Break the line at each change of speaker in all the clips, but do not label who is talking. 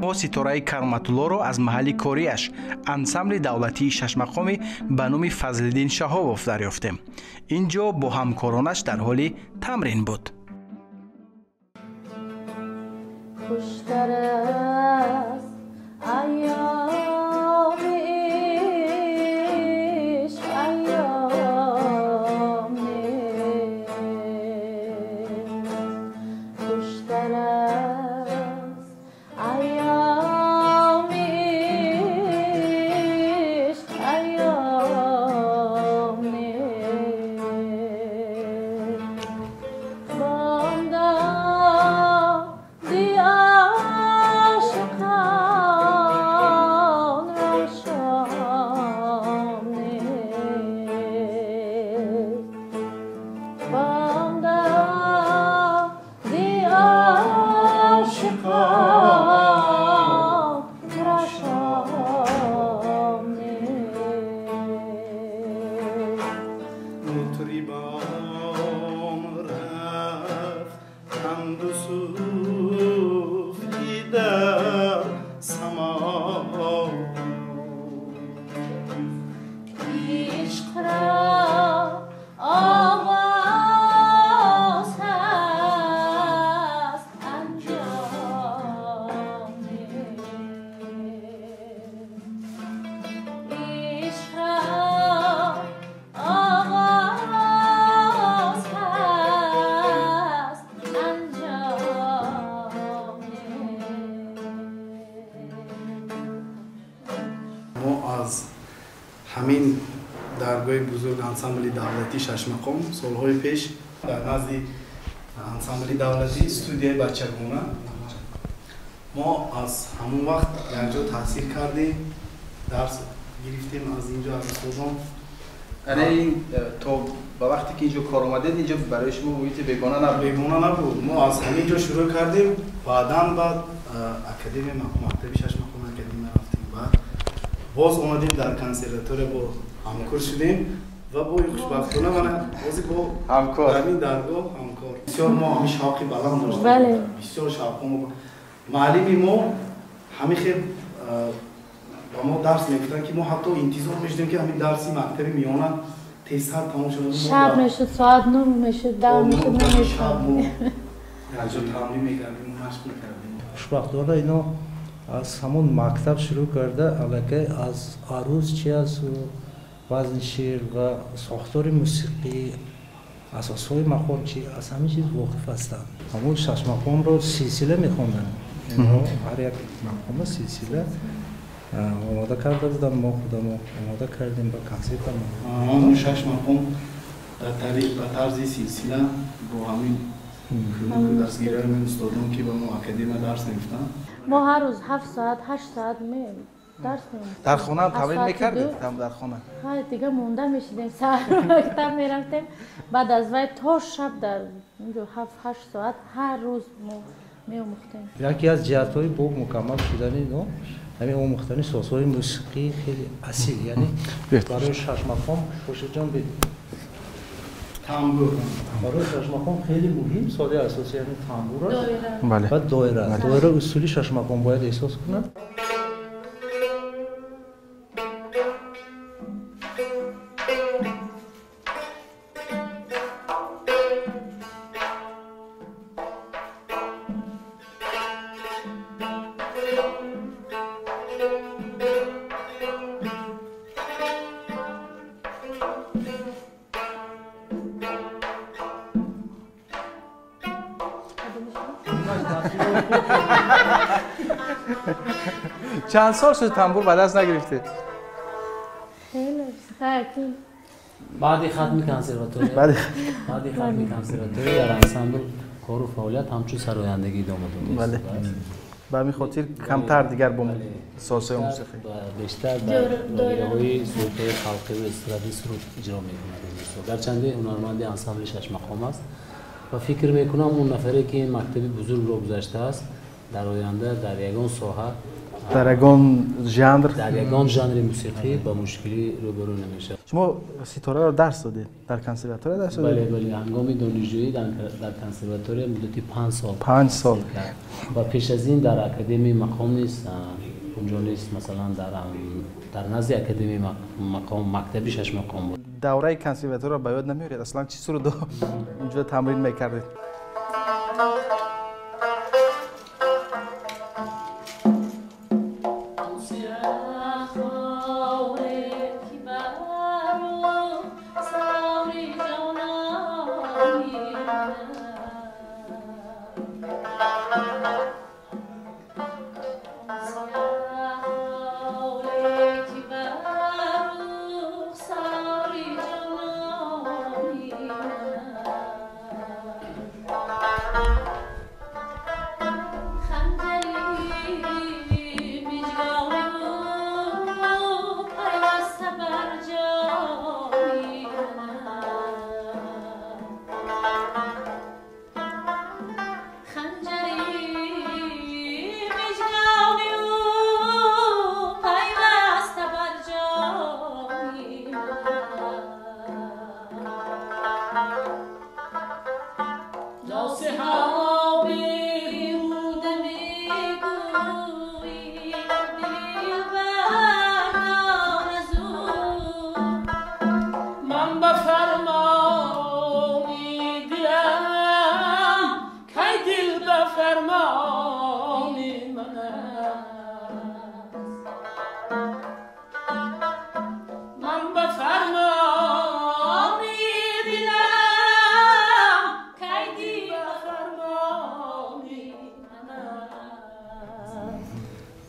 Бо Ситораи Кароматуллоро аз маҳалли кориаш, ансамбли давлатии шашмақоми ба номи Фазлиддин Шаҳобов дарёфтем. Ин ҷо бо ҳамкоронаш дар ҳоли тамрин буд.
Хуштар аст айёми ишқ, айём нест. Хуштар аст айёми ишқ, айём нест. Бомдоди ошиқон ро шом нест. Бомдоди ошиқон ро шом нест.
Мутрибон рафтанд сӯфи дар само.
Ишқ ро оғоз ҳаст, анҷом нест. Ишқ ро оғоз ҳаст, анҷом нест.
Мо аз ҳамин даргоҳи бузург ансамбли давлатии шашмақом солҳои пеш дар назди ансамбли давлатӣ студияи бачагона мо аз ҳамон вақт якҷо таҳсил кардем, дарс гирифтем аз инҷо, аз устодон.
Яъне ин то ба вақте ки инҷо кор омадед, инҷо барои шумо муҳити бегона набуд?
Бегона набуд. Мо аз ҳамин ҷо шурӯъ кардем, баъдан баъд академия, мактаби шашмақом академия рафтем, баъд боз омадем дар консерватория бо ҳамкор шудем ва бо хушбахтона мана ҳозир бо
ҳамкор
ҳамин даргоҳ ҳамкор. Бисёр мо ҳамин шавқи баланд доштем, бисёр шавқо. Муаллими мо ҳамин хел ба мо дарс мегуфтанд, ки мо ҳатто интизор мешудем, ки ҳамин дарси мактаби миёна тезтар тамом шуд.
Шаб мешуд, соат 9 мешуд, 10 мешуд,
шаб мо
намешуд.
якҷо тамрин мекардем, машқ мекардем.
Хушбахтона ино аз ҳамон мактаб шурӯъ карда, аллакай аз аруз чи асту вазни шеър ва сохтори мусиқӣ, асосҳои мақом чи, аз ҳамин чиз воқиф ҳастанд. Ҳамон шашмақомро силсила мехонданд. Инҳо ҳар як мақома силсила омода карда буданд, мо худамо омода кардем ба консертамон.
Он шаш мақом ба тарзи силсила бо ҳамин кӯмаку дастгириҳои устодон, ки ба мо академия дарс мегуфтанд.
Мо ҳар рӯз 7 соат, 8 соат дарс меомӯхтем.
Дар хона ҳам
Аз
тамрин
соати
мекардед?
2.
Там дар хона?
Ҳай, дига монда мешидем, саҳар мактаб мерафтем, баъд аз вай то шаб дар онҷо 7-8 соат ҳар рӯз мо меомӯхтем.
Яке аз ҷиҳатҳои бо мукаммал шудани ино ҳамин омӯхтани созҳои мусиқии хеле асил, яъне барои шашмақом, Хуршедҷон, бед.
Тамбур.
Барои шашмақом хеле муҳим сози асосӣ ҳамин тамбур аст
Доира.
Ва доира. Доира усули шашмақом бояд эҳсос кунад.
Чанд сол шуд тамбур ба даст нагирифтед?
Хеле хай.
Баъди хатми консерватория, баъди хатми консерватория дар ансамбл кору фаъолият ҳамчун сарояндагӣ идома додааст.
Бале, ба ҳамин хотир камтар дигар бо созҳои мусиқӣ.
Бештар дар доираҳои сурудҳои халқӣ ва эстрадӣ суруд иҷро мекунад. Гарчанде ҳунарманди ансамбли шашмақом аст ва фикр мекунам, он нафаре ки ин мактаби бузургро гузаштааст, дар оянда дар ягон соҳа
Дар ягон жанр,
дар ягон жанри мусиқӣ ба мушкилӣ рӯбарӯ намешавад.
Шумо Ситораро дарс додед? Дар консерватория дарс додед?
Бале, бале, ҳангоми донишҷӯӣ дар консерватория муддати 5 сол.
5 сол.
Ва пеш аз ин дар академияи мақом низ, унҷо низ, масалан, дар назди академияи мақом мактаби шашмақом буд.
Давраи консерваторияро ба ёд намеоред? Аслан чӣ сурудо унҷо тамрин мекардед?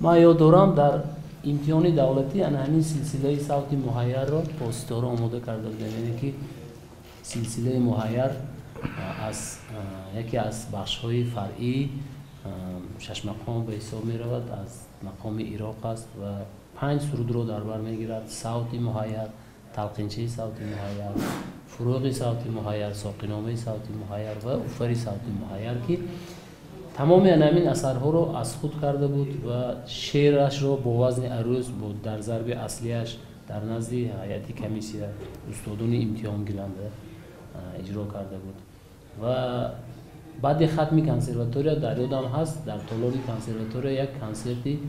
Ман ёд дорам, дар имтиҳони давлатӣ ана ҳамин силсилаи савти муҳайярро бо Ситора омода карда будем, яъне ки силсилаи муҳайяр аз яке аз бахшҳои фаръии шашмақом ба ҳисоб меравад, аз мақоми Ироқ аст ва 5 сурудро дар бар мегирад: савти муҳайяр, талқинчаи савти муҳайяр, фурӯғи савти муҳайяр, соқиномаи савти муҳайяр ва уфари савти муҳайяр, ки тамоми ҳамин асарҳоро аз худ карда буд ва шеърашро бо вазни арӯз дар зарби аслияш дар назди ҳайати комиссия устодони имтиҳонгиранда иҷро карда буд. Ва баъди хатми консерватория, дар ёдам ҳаст, дар толори консерватория як консерти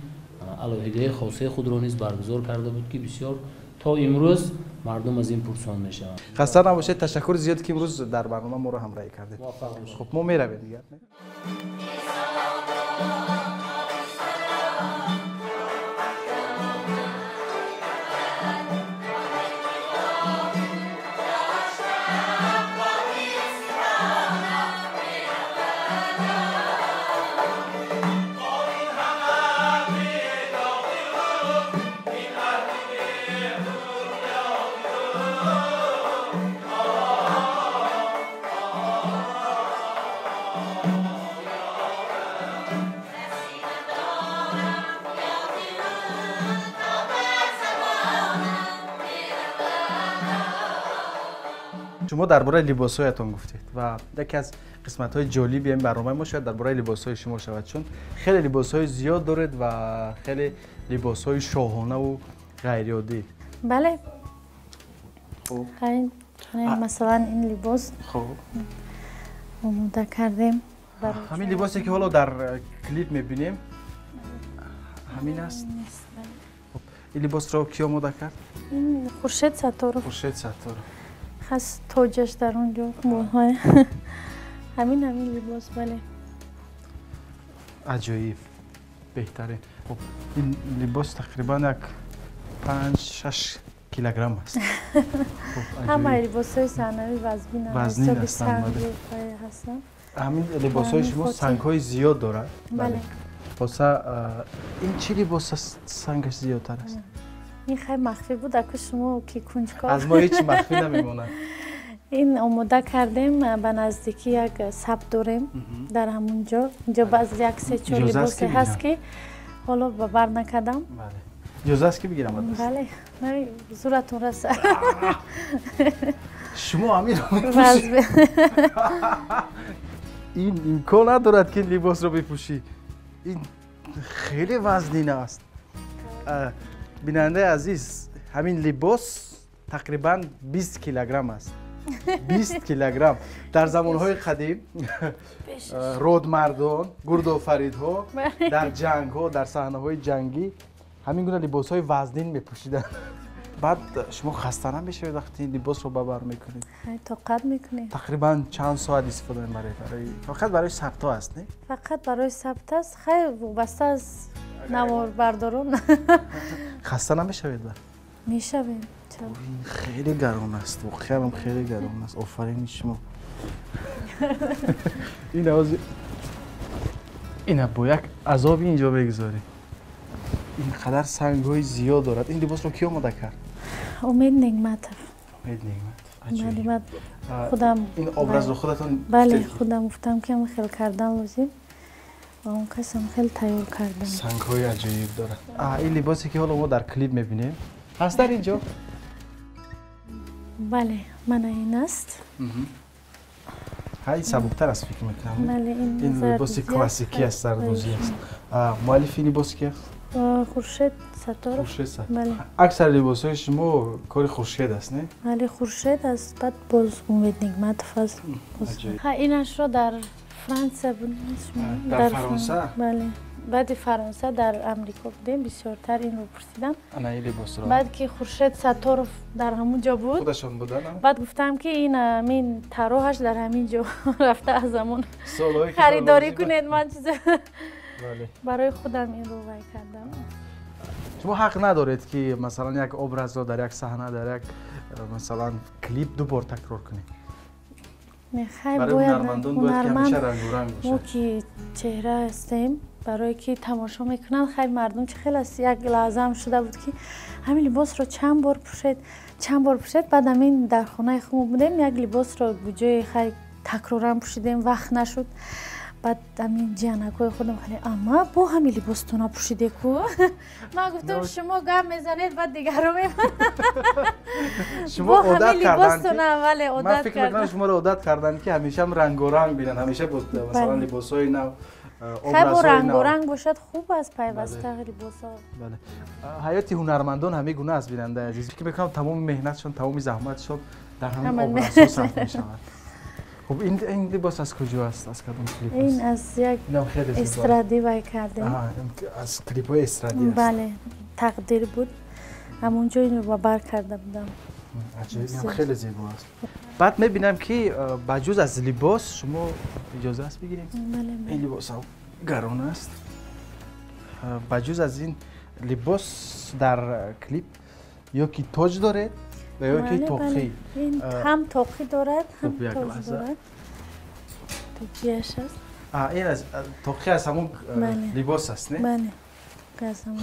алоҳидаи хосаи худро низ баргузор карда буд, ки бисёр то имрӯз мардум аз ин пурсон мешаванд.
Хаста набошед, ташаккури зиёд, ки имрӯз дар барнома моро ҳамроҳӣ кардед. Хуб, мо меравем дигар. Шумо дар бораи либосҳоятон гуфтед ва яке аз қисматҳои ҷолиби ин барномаи мо шояд дар бораи либосҳои шумо шавад, чун хеле либосҳои зиёд доред ва хеле либосҳои шоҳонаву ғайриоддӣ.
Бале, масалан, ин либос омода кардем.
Ҳамин либосе ки ҳоло дар клип мебинем, ҳамин аст? Ин либосро кӣ омода кард?
Ин Хуршед Сатторов.
Хуршед Сатторов.
Хас тоҷаш дар он ҷо мӯҳои ҳамин либос. Бале,
аҷоиб, беҳтарин. Хуб, ин либос тақрибан як 5-6 килограмм аст.
Ҳамаи либосҳои саҳнавӣ вазнин ҳастанд.
Ҳамин либосҳои шумо сангҳои зиёд дорад.
Бале.
Хоса ин чӣ либос аст, сангаш зиёдтар аст?
Ин хай махфӣ буд, аку шумо ки кунҷков.
Аз мо ҳеҷ махфӣ намемонад.
Ин омода кардем, ба наздикӣ як сабт дорем дар ҳамон ҷо. Инҷо баъз як се-чор либосе ҳаст, ки ҳоло ба бар накардам.
Иҷоза аст, ки бигирам?
Бале, зуратон раса.
Шумо ҳаминро мепӯшед? Ин имкон надорад, ки либосро бипӯшӣ. Ин Хеле вазнин аст. Бинандаи азиз, ҳамин либос тақрибан 20 килограмм аст. 20 килограмм. Дар замонҳои қадим родмардон, гурдофаридҳо дар ҷангҳо, дар саҳнаҳои ҷангӣ ҳамин гуна либосҳои вазнин мепӯшиданд. Баъд шумо хаста намешавед вақте ин либосро ба бар мекунед?
Тоқат мекунед.
Тақрибан чанд соат истифода мебаред? Фақат барои сабтҳо аст, не?
Фақат барои сабт аст. Хайр, вобаста аз наворбардорон.
Хаста намешавед ба?
Мешавем.
Хеле гарон аст, воқеан хеле гарон аст. Офарини шумо. Ин овози ина бо як азоби инҷо мегузорӣ. Ин қадар сангҳои зиёд дорад. Ин либосро кӣ омода кард?
Умед Негматов.
Умед Негматов.
Худам
ин образро худатон?
Бале, худам гуфтам ки хел кардан лозим ва он касам хел тайёр кардам.
Сангҳои аҷоиб дорад. Ин либосе ки ҳоло мо дар клип мебинем ҳаст дар инҷо?
Бале, мана ин аст.
Ин сабуктар аст, фикр мекунам.
Бале,
ин либоси классикӣ аст, зардозӣ аст. Муаллифи либос ки аст?
Хуршед Сатторов.
Хуршед Сатторов. Аксар либосҳои шумо кори Хуршед аст, не?
Бале, Хуршед аст, баъд боз Умед Негматов аст. Инашро дар Франция буд.
Дар Фаронса?
Бале. Баъди Фаронса дар Амрико будем, бисёртар инро пурсидам.
Ана ин либосро.
Баъд ки Хуршед Сатторов дар ҳамун ҷо буд.
Худашон буданд?
Баъд гуфтам ки ин ҳамин тарроҳаш дар ҳамин ҷо рафта аз ҳамон харидорӣ кунед, ман чиза барои худам инро вай кардам.
Шумо ҳақ надоред ки масалан як образро дар як саҳна, дар як масалан клип ду бор такрор кунед.
Барои
ҳунармандон бояд ки ҳамеша рангоранг бошад.
Мо ки чеҳра ҳастем, барое ки тамошо мекунанд, хайр мардум чӣ хел аст. Як лаҳзаам шуда буд ки ҳамин либосро чанд бор пӯшед, чанд бор пӯшед. Баъд ҳамин дар хонаи худмо будем, як либосро ҷои хайр такроран пӯшидем, вақт нашуд. Баъд ҳамин ҷиянакҳои худам хеле ама бо ҳамин либостона пӯшиде ку. Ман гуфтам шумо гап мезанед, баъд дигарро мемонад.
Шумо одат карданд.
Бале, одат
кардам. Ман фикр мекунам шуморо одат карданд ки ҳамешаам рангоранг бинанд, ҳамеша масалан либосҳои нав,
образҳои нав. Рангоранг бошад хуб аст, пайваста либосҳо.
Бале. Ҳаёти ҳунармандон ҳамин гуна аст, бинандаи азиз. Фикр мекунам тамоми меҳнатшон, тамоми заҳматшон дар ҳамин образҳо сарф мешавад. Хуб, ин либос аз куҷо аст? Аз кадом клип аст?
Ин аз як эстрадӣ вай кардем.
Аз клипҳои эстрадӣ аст?
Бале, тақдир буд. Ҳамон ҷо инро ба бар карда будам.
Аҷоиб, ин хеле зебо аст. Баъд мебинам ки ба ҷуз аз либос шумо иҷоза аст бигирем?
Бале.
Ин либос ҳам гарон аст. Ба ҷуз аз ин либос дар клип ё ки тоҷ доред ва ё ки тоқӣ.
Ин ҳам тоқӣ дорад, ҳам тоҷ дорад. Тоқияш аст.
Ин аз тоқӣ аз ҳамон либос аст, не?
Бале.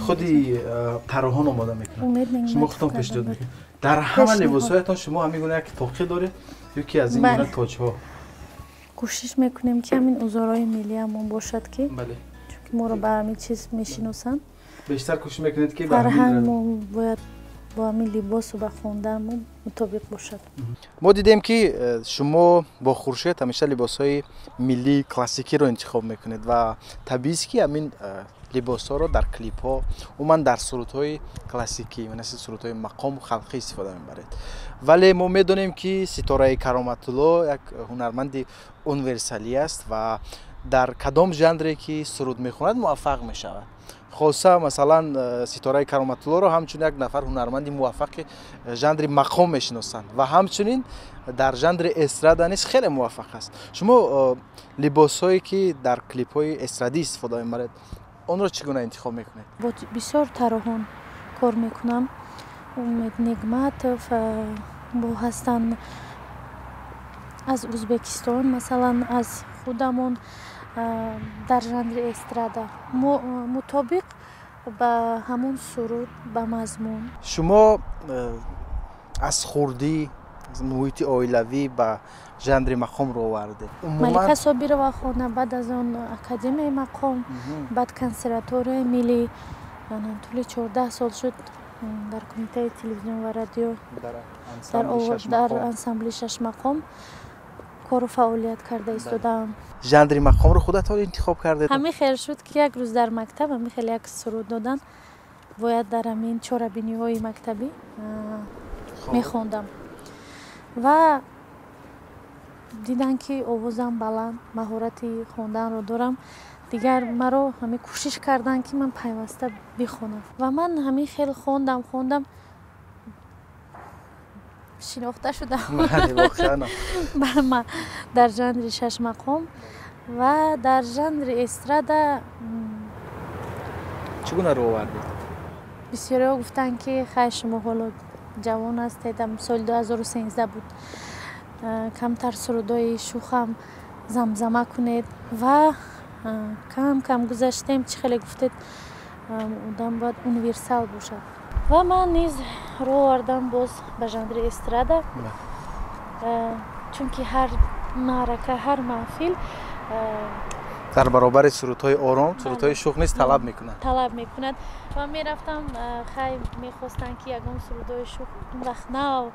Худи тарроҳон омода мекунанд. Шумо худтон пешниҳод мекунед. Дар ҳама либосҳоятон шумо ҳамин гуна як тоқӣ доред ё ки аз ин гуна тоҷҳо?
Кӯшиш мекунем ки ҳамин узорҳои миллиамон бошад ки чунки моро ба ҳамин чиз мешиносанд.
Бештар кӯшиш мекунед ки
фарҳангмо бояд бо ҳамин либосу ба хондаанмо мутобиқ бошад.
Мо дидем ки шумо бо Хуршед ҳамеша либосҳои миллии классикиро интихоб мекунед ва табиист ки ҳамин либосҳоро дар клипҳо, умуман дар сурудҳои классикӣ, мисли сурудҳои мақому халқӣ истифода мебаред. Вале мо медонем ки Ситораи Кароматулло як ҳунарманди универсалӣ аст ва дар кадом жанре ки суруд мехонад муваффақ мешавад. Хоса масалан Ситораи Кароматуллоро ҳамчун як нафар ҳунарманди муваффақи жанри мақом мешиносанд ва ҳамчунин дар жанри эстрада низ хеле муваффақ аст. Шумо либосҳое ки дар клипҳои эстрадӣ истифода мебаред, онро чӣ гуна интихоб мекунед?
Бо бисёр тарроҳон кор мекунам. Умед Негматов бо ҳастанд аз Ӯзбекистон, масалан аз худамон дар жанри эстрада мутобиқ ба ҳамон суруд, ба мазмун.
Шумо аз хурдӣ, аз муҳити оилавӣ ба жанри мақом ро овардед?
Малика Собирова хонда, баъд аз он Академияи мақом, баъд консерваторияи миллӣ. Тӯли 14 сол шуд дар кумитаи телевизион ва радио, дар ансамбли шашмақом. кору фаъолият карда истодаам.
Жанри мақомро худатон интихоб кардед?
Ҳамин хел шуд, ки як рӯз дар мактаб ҳамин хел як суруд доданд, бояд дар ҳамин чорабиниҳои мактабӣ мехондам ва диданд, ки овозам баланд, маҳорати хонданро дорам. Дигар маро ҳамин кӯшиш карданд, ки ман пайваста бихонам ва ман ҳамин хел хондам, хондам, шинохта шудам дар жанри шашмақом ва дар жанри эстрада.
Чӣ гуна рӯ овардед?
Бисёриҳо гуфтанд, ки хай, шумо ҳоло ҷавон ҳастед, соли 2013 буд, камтар сурудҳои шухам замзама кунед ва кам кам гузаштем. Чӣ хеле гуфтед, одам бояд универсал бошад ва ман низ рӯ овардам боз ба жанри эстрада, чунки ҳар маърака, ҳар маҳфил
дар баробари сурудҳои ором сурудҳои шух низ талаб мекунад.
Талаб мекунад ва мерафтам, хай, мехостанд, ки ягон сурудҳои шух, он вақт нав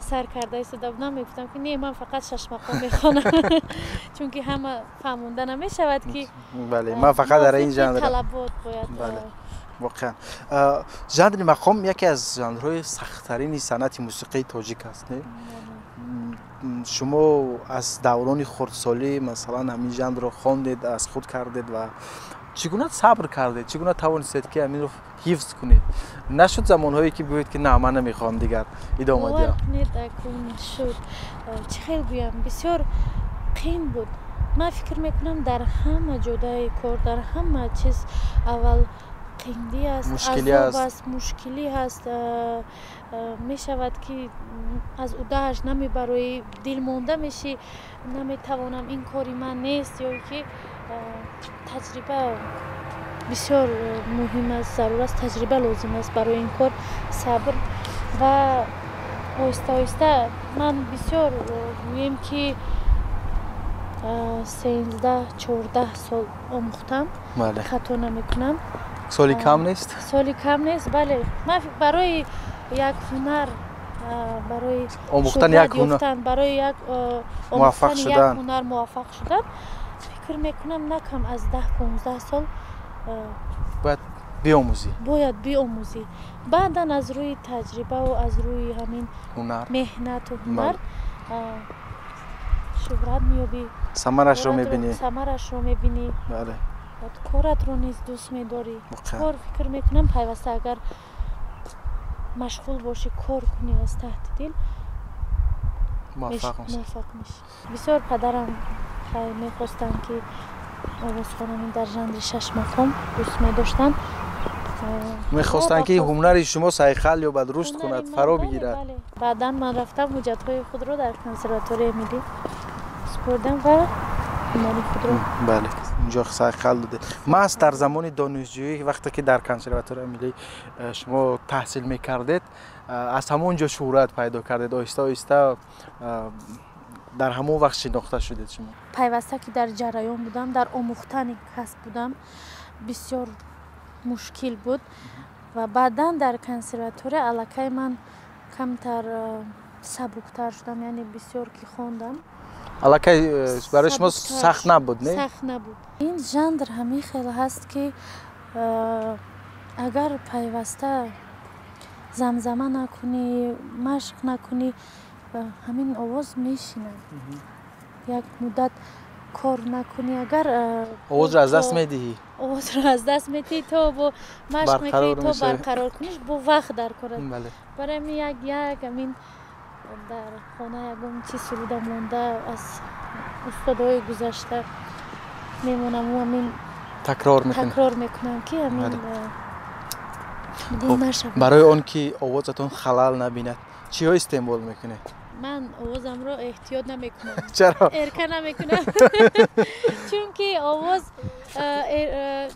сар карда истода будам, мегуфтам, ки не, ман фақат шашмақом мехонам, чунки ҳама фаҳмонда намешавад, ки
бале, ман фақат дар ин жанр
талабот бояд.
Воқеан, жанри мақом яке аз жанрҳои сахттарини санъати мусиқии тоҷик аст, не? Шумо аз даврони хурдсолӣ, масалан, ҳамин жанрро хондед, аз худ кардед ва чӣ гуна сабр кардед, чӣ гуна тавонистед, ки ҳаминро ҳифз кунед? Нашуд замонҳое, ки бигӯед, ки на, ман намехоҳам дигар идома диҳам?
Шуд, чӣ хел гӯям, бисёр қин буд. Ман фикр мекунам, дар ҳама ҷодаи кор, дар ҳама чиз аввал қиндӣ аст, азоб аст, мушкилӣ ҳаст, мешавад, ки аз удааш намебароӣ, дилмонда мешӣ, наметавонам, ин кори ман нест, ё ки таҷриба бисёр муҳим аст, зарур аст, таҷриба лозим аст барои ин кор, сабр ва оҳиста оҳиста ман бисёр гӯем, ки 13-14 сол омӯхтам, хато намекунам.
Соли кам нест?
Соли кам нест, бале. Ман барои як ҳунар, барои
омӯхтани як ҳунар,
барои як
муваффақ шудан,
ҳунар муваффақ шудан, фикр мекунам, на кам аз 10-15 сол
бояд биомӯзӣ.
Бояд биомӯзӣ. Баъдан аз рӯи таҷрибаву аз рӯи ҳамин
ҳунар,
меҳнату ҳунар шӯҳрат меёбӣ.
Самарашро мебинӣ.
Самарашро мебинӣ.
Бале.
Коратро низ дӯст медорӣ. Кор, фикр мекунам, пайваста агар машғул бошӣ, кор кунӣ аз таҳти дил,
муваффақ
мешавӣ. Бисёр падарам мехостанд, ки овозхонами дар жанри шашмақом, дӯст медоштанд.
Мехостанд, ки ҳунари шумо сайқал ёбад, рушд кунад, фаро бигирад.
Баъдан ман рафтам, ҳуҷҷатҳои худро дар консерваторияи миллӣ супурдам ва ҳунари худро
Бале, унҷо сайқал додед. Маҳз дар замони донишҷӯӣ, вақте ки дар консерваторияи миллӣ шумо таҳсил мекардед, аз ҳамон ҷо шӯҳрат пайдо кардед, оҳиста оҳиста дар ҳамон вақт шинохта шудед шумо?
Пайваста ки дар ҷараён будам, дар омӯхтани касб будам, бисёр мушкил буд ва баъдан дар консерватория аллакай ман камтар сабуктар шудам, яъне бисёр ки хондам.
Аллакай барои шумо сахт набуд, не?
Сахт набуд. Ин жанр ҳамин хел ҳаст, ки агар пайваста замзама накунӣ, машқ накунӣ, ҳамин овоз мешинад. Як муддат кор накунӣ, агар
овозро аз даст медиҳӣ.
Овозро аз даст медиҳӣ, то бо машқ мекунӣ, то барқарор куниш, бо вақт дар кор аст. Барои ҳамин як як ҳамин дар хона ягон чиз суруда монда аз устодҳои гузашта мемонаму ҳамин
такрор мекунам,
такрор мекунам, ки ҳамин гум нашавад.
Барои он ки овозатон халал набинад, чиҳо истеъмол мекунед?
Ман овозамро эҳтиёт намекунам.
Чаро?
Эрка намекунам, чунки овоз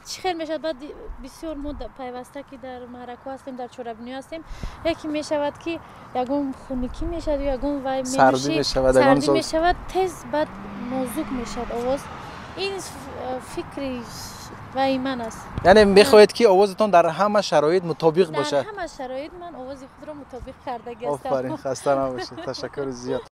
чӣ хел мешавад, баъд бисёр мо пайваста ки дар маъракҳо ҳастем, дар чорабиниҳо ҳастем, яке мешавад, ки ягон хунукӣ мешавад ё ягон вай
сардӣ мешавад,
сардӣ мешавад, тез баъд нозук мешавад овоз. Ин фикри ваи ман аст.
Яъне мехоҳед, ки овозатон дар ҳама шароит мутобиқ бошад?
Дар ҳама шароит ман овози худро мутобиқ кардагӣ ҳастам.
Офарин, хаста набошед, ташаккури зиёд.